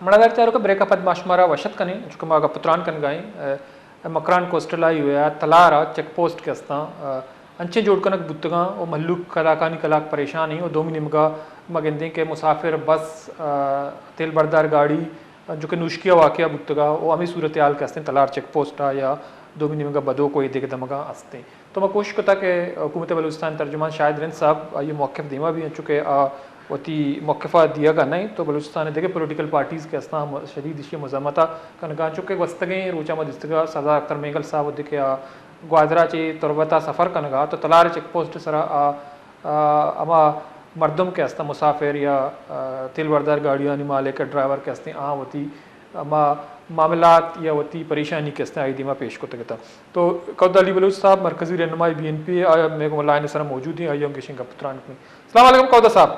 مڑادار چاروکاں، بریک ءَ پد ما شمارا وش اتک کنیں، چونکہ ما گپ ءُ تران کنگا ایں، ءَ، مکران کوسٹل ہائی وے ءَ تلار ءَ چیک پوسٹ کہ استاں، ءَ، انچیں جوڑ کنگ بوتگاں ءُ مھلوک کلاکانی کلاک پریشان ایں ءُ دومی نیمگا ما گندیں کہ مسافر بس، ءَ، تیل بردار گاڑی، جو کہ نوشکی ءَ واقعہ بوتگا ءُ ہمے صورتحال کہ استیں تلار چیک پوسٹ ءَ یا دومی نیمگا بدوک ءُ اے دگہ دمگاں استیں۔ تو ما کوشش کتا کہ حکومت بلوچستان ترجمان شاہد رند صاحب آئی موقف دیما بی، انچو کہ آ وتی موقف ءَ دیگ ءَ نہ انت، تو بلوچستان ءِ دگہ پولیٹیکل پارٹیز کہ استاں، ہم شدید ایشی مذمت ءَ کنگا، انچو کہ گوستگیں روچاں ما دیستگا سردار اختر مینگل صاحب وھدے کہ آ گوادر ءَ چہ تربت ءَ سفر کنگا تو تلار چیک پوسٹ ءِ سرا آ، آ، ہما مردم کہ استاں مسافر یا، آ، تیل بردار گاڑیانی مالک ءُ ڈرائیور کہ استیں آ وتی ہما معاملات یا وتی پریشانی کہ استیں آئی دیما پیش کتگ اتاں۔ تو کہودا علی بلوچ صاحب، مرکزی رہنمائے بی این پی، آ مئے گوں لائن ءِ سرا موجود ایں، آئی ہم گشیں گپ ءُ تران کنیں۔ السلام علیکم کہودا صاحب۔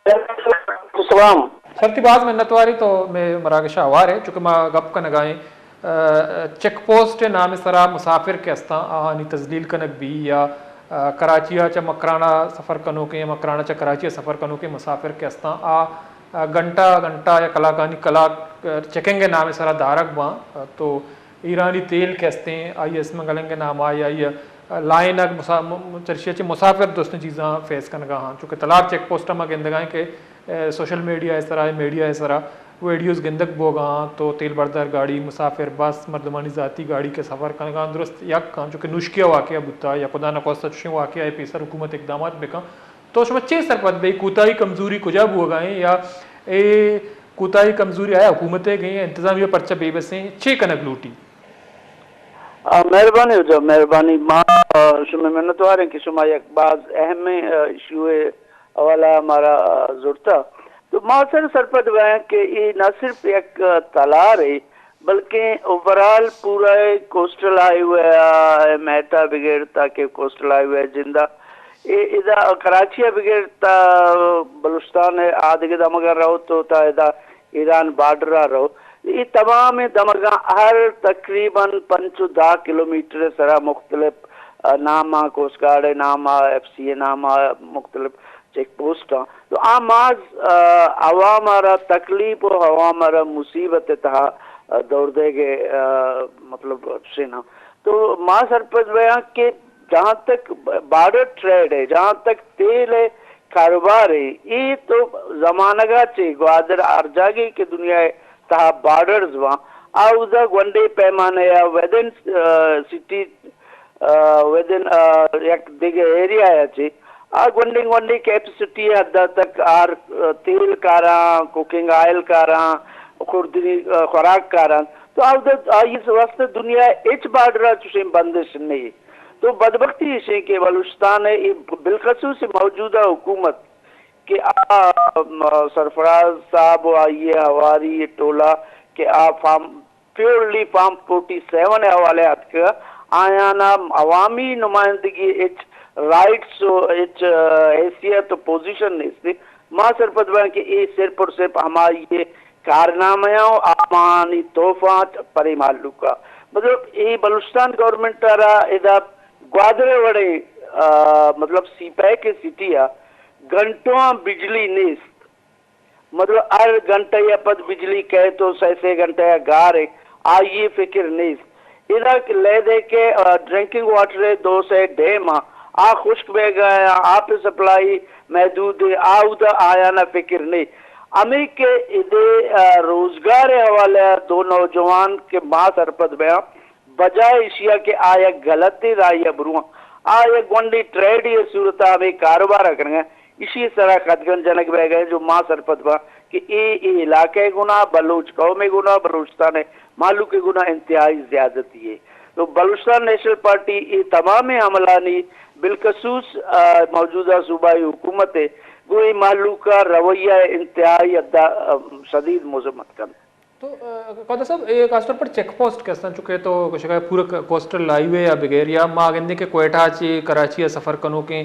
السلام۔ سر تئی باز منت واریں تو مئے مراگش ءَ ہوار ئے، چونکہ ما گپ کنگا ایں، آ، چیک پوسٹ ءِ نام ءِ سرا مسافر کہ استاں آہانی تذلیل کنگ بی یا، آ، کراچی ءَ چہ مکران ءَ سفر کنوکیں یا مکران ءَ چہ کراچی ءَ سفر کنوکیں مسافر کہ استاں آ، آ، گھنٹہ گھنٹہ یا کلاکانی کلاک، آ، چیکنگ ءِ نام ءِ سرا دارگ باں، آ، تو ایرانی تیل کہ استیں، آئی ءِ اسم گلنگ ءِ نام ءَ یا آئی ءِ لائن ءَ مسا-، م-، م-، چرشی ءَ چہ مسافر درستیں چیزاں فیس کنگا ہاں۔ چونکہ تلار چیک پوسٹ ءَ ما گندگا ایں کہ، اے، سوشل میڈیا ءِ سرا، میڈیا ءِ سرا ویڈیوز گندگ بوگا ہاں، تو تیل بردار گاڑی، مسافر بس، مردمانی ذاتی گاڑی کہ سفر کنگا ہاں، درست یک ہاں، چونکہ نوشکی ءَ واقعہ بوتا یا خدا نخواستہ چوشیں واقعہ ءِ پیسر حکومت اقدامات بکن۔ تو شما چے سرپد بئے، کوتاہی کمزوری کجا بوگا ایں یا اے کوتاہی کمزوری آیا حکومت ءِ گئیں، انتظامیہ پرچہ بے بس ایں، چے کنگ لوٹی؟ آ، مہربانی ہو جا، مہربانی۔ ما، آ، شمئے منتوار ایں کہ شما یک باز اہمیں، آ، ایشو ءِ حوالہ ءَ مارا، آ، زرتا۔ تو ما سر سرپد بیاں کہ اے نہ صرف یک، آ، تلار ہے، بلکیں اوورآل پورا کوسٹل ہائی وے ءَ، میٹ ءَ بگر تاکہ کوسٹل ہائی وے جندا اے ادا کراچی ءَ بگر تا بلوچستان ءِ آ دگہ دمگاں رو تو تا ادا ایران بارڈر ءَ رو، اے تمام دمگاں ہر تقریباً پنچ و دہ کلومیٹر ءِ سرا مختلف، آ، نام ءَ، کوسٹ گارڈ ءِ نام ءَ، ایف سی ءِ نام ءَ، مختلف چیک پوسٹ آں۔ تو آ ماز، آ، عوام ءَ را تکلیف و عوام ءَ را مصیبت ءِ تہا، آ، دور دئیگ ءِ، آ، مطلب، شین آں۔ تو ما سرپد بیاں کہ جہاں تک بارڈر ٹریڈ ہے، جہاں تک تیل ءِ کاروبار ہے، اے تو زمانگ ءَ چہ گوادر ہر جاگے کہ دنیا ءِ تہا بارڈرز باں، آ اودا گونڈیں پیمانے ءَ ودن، آ، سٹی، آ، ودن، آ، یک دگہ ایریا ءَ چہ آ گونڈیں گونڈیں کیپیسٹی ءِ حد ءَ تک آر، آ، تیل کاراں، کوکنگ آئل کاراں، خوردنی، آ، خوراک کاراں۔ تو آ اودا آئی واسطہ دنیا ءِ ہچ بارڈر ءَ چوشیں بندش نہیں۔ تو بدبختی ایش ایں کہ بلوچستان ءِ اے بالخصوص موجودہ حکومت کہ آ، م، سرفراز صاحب و آئی ءِ ہواری ٹولہ کہ آ form, purely form forty seven ءِ حوالہ ءَ اتکگ، آیانا عوامی نمائندگی ہچ رائٹس و ہچ، آ، حیثیت و پوزیشن نیست۔ ما سرپد بیاں کہ اے صرف اور صرف ہمائی ءِ کارنامہ آں و آمانی تحفہ آں پرے مہلوک ءَ۔ مطلب، اے بلوچستان گورنمنٹ ءَ را ادا گوادر ءِ وڑیں، آ، مطلب، سی پیک ءِ سٹی ءَ گھنٹواں بجلی نیست۔ مطلب، ہر گھنٹہ ءَ پد بجلی کئیت و سئے سئے گھنٹہ ءَ گار انت، آئی ءِ فکر نیست۔ ادا کہ لہدے کہ، آ، ڈرنکنگ واٹر ءِ دو سئے ڈیم آں، آ خشک بیگا آں، آپ ءِ سپلائی محدود ہے، آ اودا آیانا فکر نہیں۔ ہمیں کہ ادے، آ، روزگار ءِ حوالہ ءَ دو نوجوان کہ ما سرپد بیاں، بجائے ایشی ءَ کہ آ یک غلطیں راہی ءَ برواں، آ یک گونڈیں ٹریڈے ءِ صورت ءَ ہمے کاروبار ءَ کنگ ءَ ایشی ءِ سرا قدغن جنگ بیگ ءَ جو ما سرپد باں کہ اے، اے علاقہ ءِ گنا، بلوچ قوم ءِ گنا، بلوچستان ءِ مہلوک ءِ گنا انتہائی زیادتی ہے۔ تو بلوچستان نیشنل پارٹی اے تمامیں عملانی بالخصوص، آ، موجودہ صوبائی حکومت ءِ گوں اے مہلوک ءِ رویہ ءَ انتہائی حد ءَ، آ، شدید مذمت کنت۔ تو، آ، قادر صاحب، اے خاص طور پر چیک پوسٹ کہ استاں، چونکہ تو گوشگا پورا ک-، کوسٹل ہائی وے ءَ بگر یا ما گندیں کہ کوئٹہ چہ کراچی ءَ سفر کنوکیں،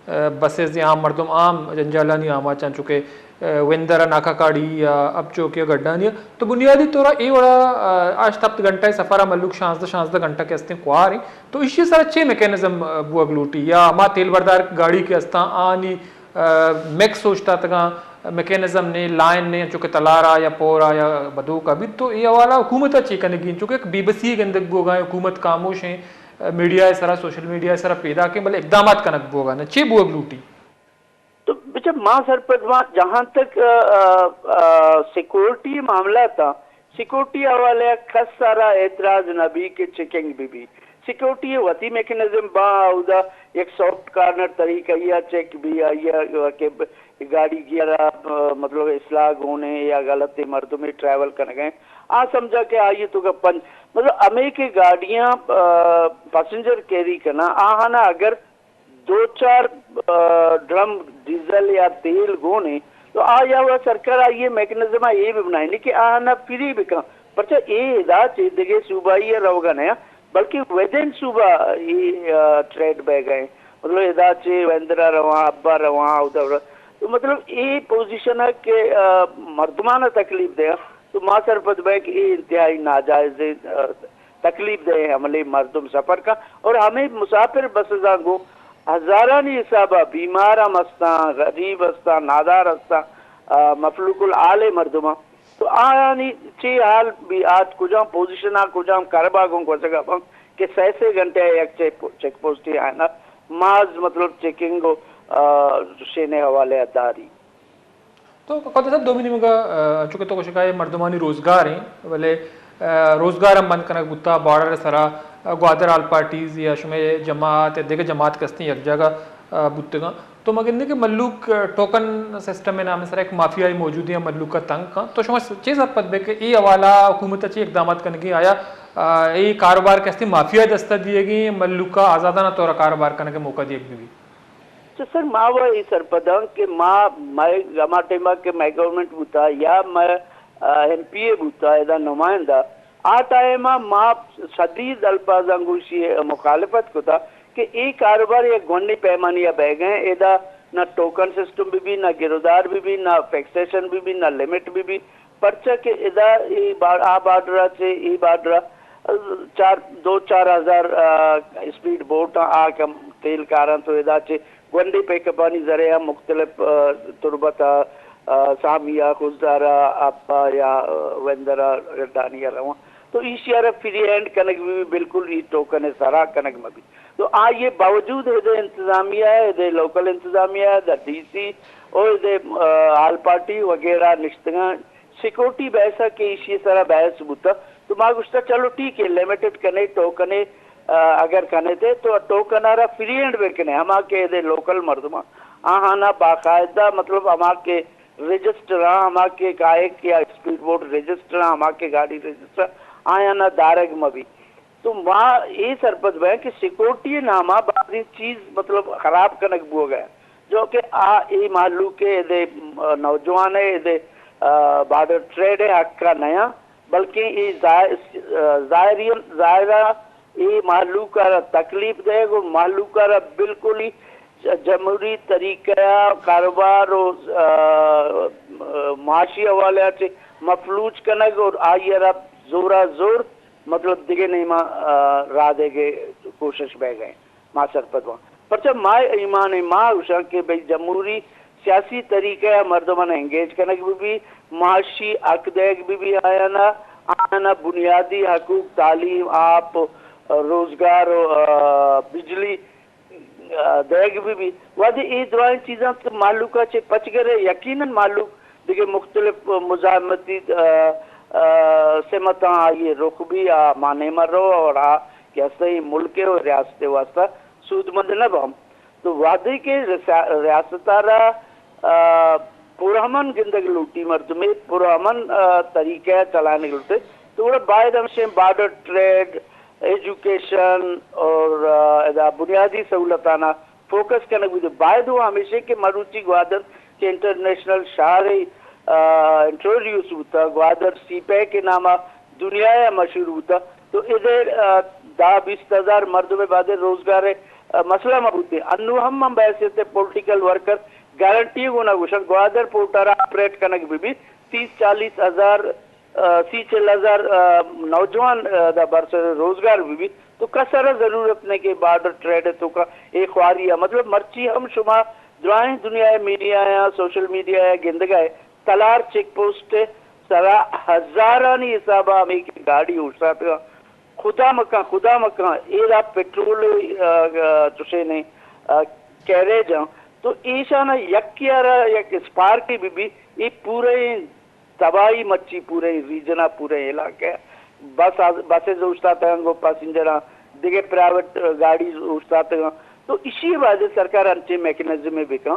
آ، بسز یا عام مردم عام جنجالانی آماچ آں، چونکہ، آ، وندر ءَ ناکا کاڑی یا اب چوک یا گڈانی ءَ۔ تو بنیادی طور ءَ اے وڑا، آ، ہشت ہپت گھنٹہ ءِ سفر ءَ ملوک شانزدہ شانزدہ گھنٹہ کہ استیں کوار ایں۔ تو ایشی ءِ سرا چے میکانزم، آ، بوگ لوٹی یا ہما تیل بردار گاڑی کہ استاں آنی، آ، مکس اوشتاتگاں، میکانزم نے، لائن نے، چونکہ تلارا یا پورا یا بدوکا بیت، تو اے حوالہ حکومت ء چے کنگی انت؟ چونکہ یک بے بسی گندگ بوگا، حکومت خاموش ہیں، میڈیا ء سرا، سوشل میڈیا ء سرا پیدا کیں، بلے اقدامات کنگ بوگا نہ، چے بوگ لوٹی؟ تو بچہ ما سرپد ما جہاں تک، آ، آ، آ، سیکورٹی معاملہ تا، سیکورٹی حوالے کس سارا اعتراض نہ بی کہ چیکنگ بی بی۔ سیکورٹی وتی میکانزم با، اودا یک سافٹ کارنر طریقہ یا چیک بی، آئی کہ گاڑی گیرا، آ، مطلب، اصلاح گونے یا غلط مردمے ٹریول کنگے، آ سمجھا کہ آئی تو کا پنج، مطلب، ہمیں کہ گاڑیاں، آ، پیسنجر کیری کنا، آہانا اگر دو چار، آ، ڈرم ڈیزل یا تیل گونے، تو آ یا وہ سرکار آئی میکانزم اے بھی بنائیں کہ آہانا فری بکن۔ پرچہ اے ادا چے دگے صوبائی روگا نیا، بلکہ ودن صوبہ اے، آ، ٹریڈ بہ گئے۔ مطلب، ادا چے ویندرا رواں، ابا رواں، ادھر۔ تو مطلب، اے پوزیشن ہے کہ، آ، مردمان تکلیف دے۔ تو ما سرپد بہ کہ اے انتہائی ناجائز، آ، تکلیف دہ عملے مردم سفر کا اور ہمیں مسافر بسزاں گو ہزارانی حسابا بیمار ہم استاں، غریب استاں، نادار استاں، آ، مفلوق الحال مردماں۔ تو آیانی چے حال بی آت، کجام پوزیشن آ، کجام کربا گوں گوزگا بن کہ سہ سے گھنٹے یک چیک، چیک پوسٹی آئنا ماز مطلب چیکنگ و، آ، شینے حوالے داری۔ تو قادر صاحب، دومی نیمگا، آ، چونکہ تو گوشگا اے مردمانی روزگار ہیں، بلے، آ، روزگار ہم بند کنگ بوتا، بارڈر سرا، آ، گوادر آل پارٹیز یا شمے جماعت یا دگہ جماعت کستیں یک جگہ، آ، بوتگاں۔ تو مگندے کہ ملوک، آ، ٹوکن سسٹم نام سرا ایک مافیائی موجود ہیں، ملوک کا تنگ کن۔ تو شما چیز پد بے کہ اے حوالہ حکومت چی اقدامات کنگی؟ آیا، آ، اے کاروبار کستیں مافیا دستہ دیے گی، ملوک کا آزادانہ طور کاروبار کنگ موقع دیے گی؟ تو سر، ما و اے سرپداں کہ ما، مئے، ہما ٹائما کہ مئے گورنمنٹ بوتا یا مئے، آ، ایم پی اے بوتا، ادا نمائندہ، آ ٹائما ما شدید الفاظاں گوشی مخالفت کتا کہ اے کاروبار یک گونڈیں پیمانی ء بہ گئے، ادا نہ ٹوکن سسٹم بہ بی، نہ گرودار بہ بی، نہ فکسیشن بہ بی، نہ لمٹ بہ بی، پرچا کہ ادا اے با-، آ بارڈر ء چہ اے بارڈر ء چار، دو چار ہزار، آ، اسپیڈ بوٹ آں، آ کہ تیل کاراں تو ادا چہ گونڈیں پیک اپانی ذریعہ مختلف، آ، تربت ء، آ، سامی ء، خضدار ء، آپ ء یا، آ، ویندر ء، ڈانی ء رواں۔ تو ایشی ء را فری ہینڈ کنگ بہ بی، بالکل ای ٹوکن ء سرا کنگ مہ بی۔ تو آئی ء باوجود ہدے انتظامیہ ء، ہدے لوکل انتظامیہ ء، دا ڈی سی او ہدے، آ، آل پارٹی وغیرہ نشتگاں۔ سیکورٹی بحث ء کہ ایشی ء سرا بحث بوتا، تو ما گوشتا، چلو ٹھیک ہے، لمیٹڈ کنے، ٹوکنے، آ، اگر کنے تے تو ٹوکن ء را فری ہینڈ بکنے، ہما کہ ہدے لوکل مردم آہانا باقاعدہ، مطلب، ہما کہ رجسٹر آں، ہما کہ کائک یا اسپیڈ بوٹ رجسٹر آں، ہما کہ گاڑی رجسٹر آں، آیانا دارگ مہ بی۔ تو ما اے سرپد بئیں کہ سیکورٹی ناما بازیں چیز، مطلب، خراب کنگ بوگ ء، جو کہ آ اے مہلوک ء ادے، آ، نوجوان ء ادے، آ، بارڈر ٹریڈ ء حق ء نیاں، بلکیں اے ظاہر، آ، ظاہری، ظاہرا اے مہلوک ء را تکلیف دئیگ و مہلوک ء را بالکل ہی جمہوری طریقہ ء کاروبار و، آ، آ، معاشی حوالے ء چہ مفلوج کنگ اور آئی ء را زورا زور، مطلب، دگہ نیما، آ، راہ دیگ ء کوشش بہ گئے۔ ما سرپد واں۔ پرچہ ما ایمان ء ما گوشاں کہ بھئی جمہوری سیاسی طریقہ ء مردماں انگیج کنگ بہ بی، معاشی حق دیگ بہ بی آیانا، آیانا بنیادی حقوق، تعلیم، آپ، روزگار، آ، بجلی، آ، دیگ بہ بی۔ وہدے اے درائیں چیزاں تو مہلوک ء چہ پچ گرے، یقیناً مہلوک دگہ مختلف مزاحمتی، آ، آ، سمتاں آئی رخ بی، آ مانے مہ رو اور آ کہ ہستیں ملک ء و ریاست ء واسطہ سودمند نہ باں۔ تو وہدے کہ رسا-، ریاست ء را، آ، پرامن گندگ لوٹی، مردمے پرامن، آ، طریقہ ء چلائینگ لوٹے، تو گڑا باید ہمشیں بارڈر ٹریڈ، ایجوکیشن اور، آ، ادا بنیادی سہولتانا فوکس کنگ بوتگ۔ باید وہ ہمیشہ کہ مروچی گوادر کہ انٹرنیشنل شہر، آ، انٹروڈیوس بوتا، گوادر سی پیک کے نام دنیا ء مشہور بوتا، تو ادھر، آ، دہ بیست ہزار مردم بعد روزگار، آ، مسئلہ مہ بوتے۔ انو ہم من بحیثیت پولیٹیکل ورکر گارنٹی گونا گوشن، گوادر پورٹ ء را آپریٹ کنگ بہ بی، تیس چالیس ہزار، آ، سی چل ہزار، آ، نوجوان، آ، دا برسر روزگار بہ بی، تو کس ء را ضرورت نہیں کہ بارڈر ٹریڈ تو کا اے خواری ہے۔ مطلب، مرچی ہم شما درائیں دنیا ءِ میڈیا ءَ، سوشل میڈیا ءَ گندگ ءَ، تلار چیک پوسٹ ءِ سرا ہزارانی حساب ءَ ہمے کہ گاڑی اوشتاتگ، خدا مکن، خدا مکن، اے را پٹرول، آ، آ، چشیں، آ، کیریج آں، تو ایشانا یکے ءَ را یک اسپارکے بہ بی، اے پوریں تباہی مچی پوریں ریجن ءَ، پوریں علاقہ ءَ۔ بس آ-، بسز اوشتاتگ اَنت، گوں پاسنجراں دگہ پرائیویٹ، آ، گاڑی اوشتاتگ اَنت۔ تو ایشی ءِ بارے سرکار انچیں میکانزمے بکن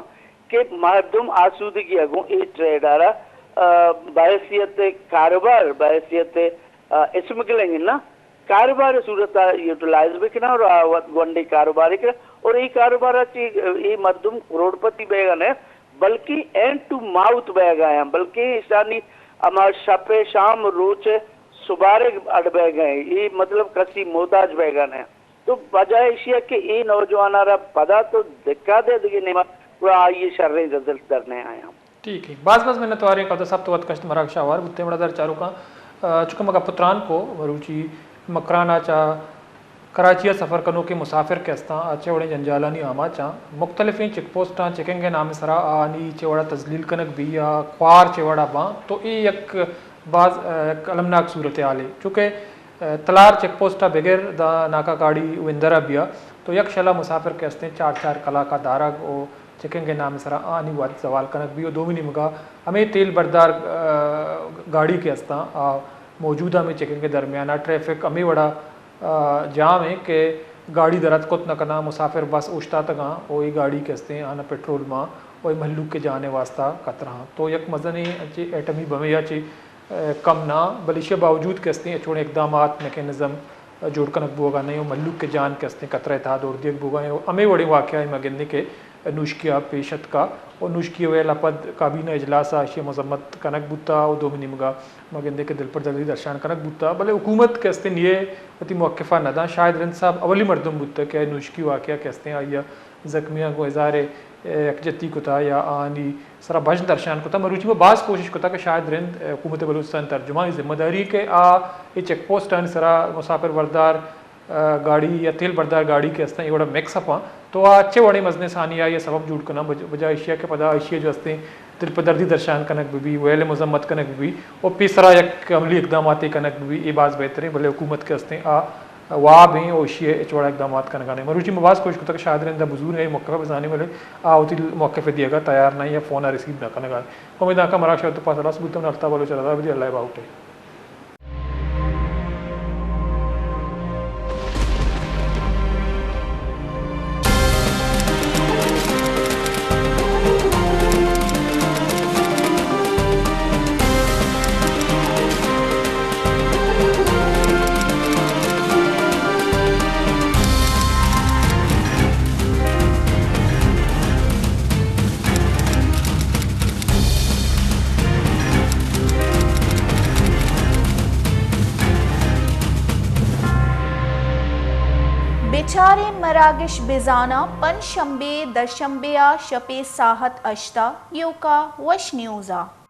کہ مردم آسودگی ءَ گوں اے ٹریڈ ءَ را، آ، بحیثیت کاروبار، بحیثیت، آ، اسمگلنگ نہ، کاروبار ءِ صورت ءَ یوٹیلائز بکناں اور آ وت گونڈیں کاروبارے کناں اور اے کاروبار ءَ چہ اے مردم کروڑپتی بئیگ ءَ نہ، بلکیں ہینڈ ٹو ماؤتھ بئیگ ءَ آں، بلکیں ایشانی ہما شپ ءِ، شام روچ ءِ سبارگ اڈ بئیگ ءَ ایں۔ اے مطلب کسی محتاج بئیگ ءَ نہ۔ تو بجائے ایشی ءَ کہ اے نوجواناں را پدا تو دھکا دے، دگہ نیمگ ءَ گڑا آئی ءِ شریں رزلٹ در نہ آیاں۔ ٹھیک ہے، باز باز منتواریں کہ تو سب تو وت کشت مراگش ءَ ہوار بوتے۔ مڑا در چاروکاں، آ، چونکہ ما گپ ءُ تران کو مروچی مکران ءَ چہ کراچی ءَ سفر کنوکیں مسافر کہ استاں، آ چہ وڑیں جنجالانی آماچ آں، مختلفیں چیک پوسٹاں چیکنگ ءِ نام ءِ سرا آنی چہ وڑا تذلیل کنگ بی یا خوار چہ وڑا باں، تو اے یک باز، آ، یک المناک صورتحالے، چونکہ، آ، تلار چیک پوسٹ ءَ بگر داں ناکا کاڑی وندر ءَ بیا تو یک شلا مسافر کہ استیں چار چار کلاک ءَ دارگ و چیکنگ ءِ نام ءِ سرا آنی وت زوال کنگ بی و دومی نیمگا ہمے تیل بردار، آ، گاڑی کہ استاں، آ، موجودہ ہمے چیکنگ ءِ درمیان ءَ ٹریفک ہمے وڑا، آ، جام ایں کہ گاڑی در اتک کت نہ کناں، مسافر بس اوشتاتگاں و اے گاڑی کہ استیں آناں پٹرول مان و اے مہلوک ءِ جان ءِ واسطہ خطرہ آں۔ تو یک مزنیں چہ ایٹمی بمے یا چہ، آ، کم نہ، بلے ایشی ءِ باوجود کہ استیں ہچ وڑیں اقدامات، میکانزم جوڑ کنگ بوگا نہ ایں و مہلوک ءِ جان کہ استیں خطرہ ءِ تہا دور دیگ بوگا ایں و ہمے وڑیں واقعہ ما گندیں کہ نوشکی ءَ پیش اتکا و نوشکی ءِ ویل ءَ پد کابینہ اجلاس ءَ ایشی ءِ مذمت کنگ بوتا و دومی نیمگا ما گندیں کہ دلپردگی درشان کنگ بوتا، بلے حکومت کہ استیں نیے وتی موقف ءَ نہ داں۔ شاہد رند صاحب اولی مردم بوتا کہ نوشکی واقعہ کہ استیں آئی ءَ زخمیاں گوں اظہار یکجہتی کتا یا آنی سرا بژن درشان کتا۔ مروچی ما باز کوشش کتا کہ شاہد رند، حکومت بلوچستان ترجمان ءِ ذمہ داری کہ آ اے چیک پوسٹانی سرا مسافر بردار، آ، گاڑی یا تیل بردار گاڑی کہ استاں، اے وڑا مکس اپ آں، تو آ چہ وڑیں مزنیں سانیائی ءِ سبب جوڑ کناں، بج-، بجائے ایشی ءَ کہ پدا ایشی ءِ جو استیں دلپدردی درشان کنگ بہ بی، ویل ءِ مذمت کنگ بہ بی، و پیسرا یک عملی اقداماتے کنگ بہ بی، اے باز بہتریں، بلے حکومت کہ استیں آ واب ایں و ایشی ءَ ہچ وڑا اقدامات کنگا نہ ایں۔ مروچی ما باز کوشش کتا کہ شاہد رند ءَ بزوریں، اے موقف ءَ بزانیں، بلے آ وتی موقف ءَ دیگا تیار نہ ایں یا فون ءَ ریسیو نہ کنگا ایں۔ امید آں کہ مراگش ءَ تو پاس ہلاس بوتگ، من الطاف بلوچ ءَ رضا بدی، اللہ ءِ باہوٹ ئے۔ بچاریں مراگش بزاناں، پنچ شنبے، دشنبے ءَ شپے ساہت ہشت ءَ ایوکا وش نیوز ءَ۔